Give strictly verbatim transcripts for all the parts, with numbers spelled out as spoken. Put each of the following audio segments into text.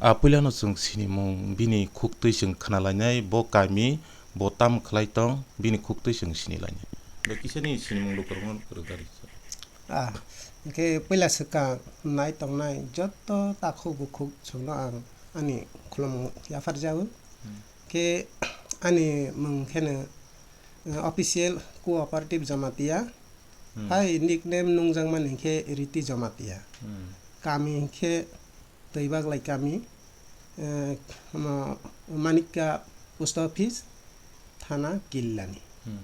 A puilano chwng sinimung bini khuktwi chwng khnalainai, bo kami, bo tam khlai tong, bini khuktwi chwng sinilainai. Bai kisani sinimung lukurokno kwrwngkha ri. Ah, hwnkhe puila swkang nai tongnai joto takhuk bukhuk chwngno ang ani khulumung yapharjago. Hmm. Khe ani mung kheno, eh, official Cooperative Jamatia. Hmm. Hai nickname nungjakmani hinkhe Riti Jamatia. Hmm. Kami hinkhe Twibaglai kami, eh, omo Manikka post office, thana Killani. Hmm.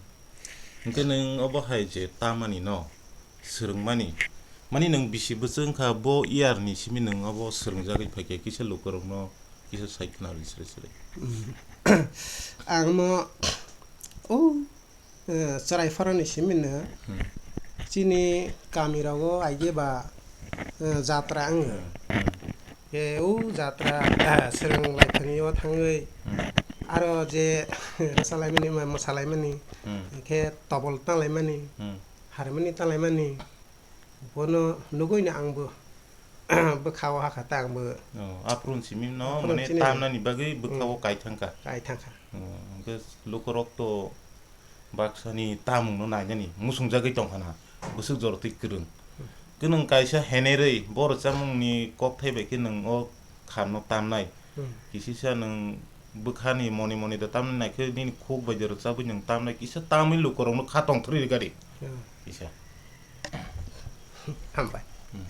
Hinkhe nwng obo hai je tamani no swrwngmani, mani nwng bisi bwswk wngkha bo year ni simi nwng obo swrwngjagwi phaikha kisa lukurokno kisa sai khna rw sre sre. Hmm. Ang mo o eh, chwrai phoroni simi no Hmm. chini kami rogo aige ba, eh, jatra wngo. Hmm. Khe o jatra, eh, swrwng lai thani o thangwi Hmm. aro je rwchalaimani ma-, mwsalaimani Hmm. khe tobol tanglaimani Hmm. harmoni tanglaimani bono nugwi no ang bo bwkha o hakha ta ang bo Oh, aphuru simi no Aphuru mane simi no. Tamnani bagwi bwkha o Hmm. Kai thangkha. Kai thangkha. Oh, hwnkhe lukurok to baksani tamungno nainani musungjagwi tongkha na, bwswk jorotwi kwrwng. Khe nwng kaisa henerwi bo rwchapmungni kokthai bai khe nwng o khamno tamnai. Hmm. Kisisa nwng bwkhani moni moni da tamnai naikhe nini khuk bai da rwchapwi nwng tamnai, kisa tamwi lukurokno kha tongthwrwi rwgadi. Hmm. Kisa. Hambai. Hmm.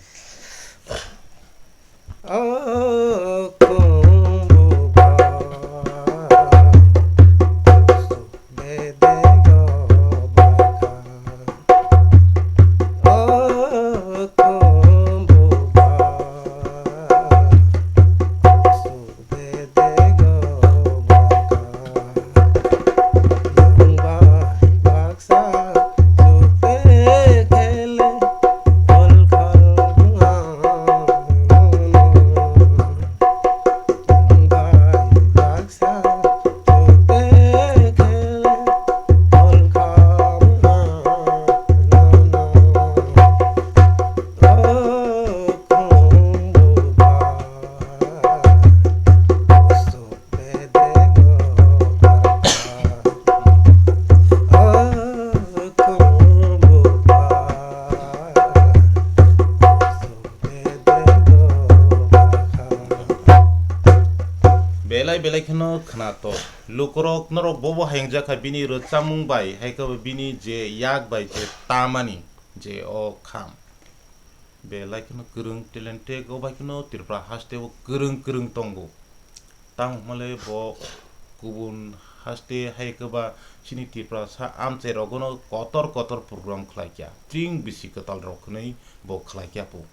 Belai belai kheno khwnatok. Lukurok norok bobo hayungjak kha bini rwchapmung bai, hai khe bo bini je yak bai je tamani je o kham. Belai kheno kwrwng talented, o bai kheno Tripura haste o kwrwng kwrwng tongo. Tamo hwnle bo kubun haste hai khe ba chini Tripura sa amchai rogono kotor kotor program khlai kha. Chwng bisi kwtal rok hwnwi bo khlai kha po.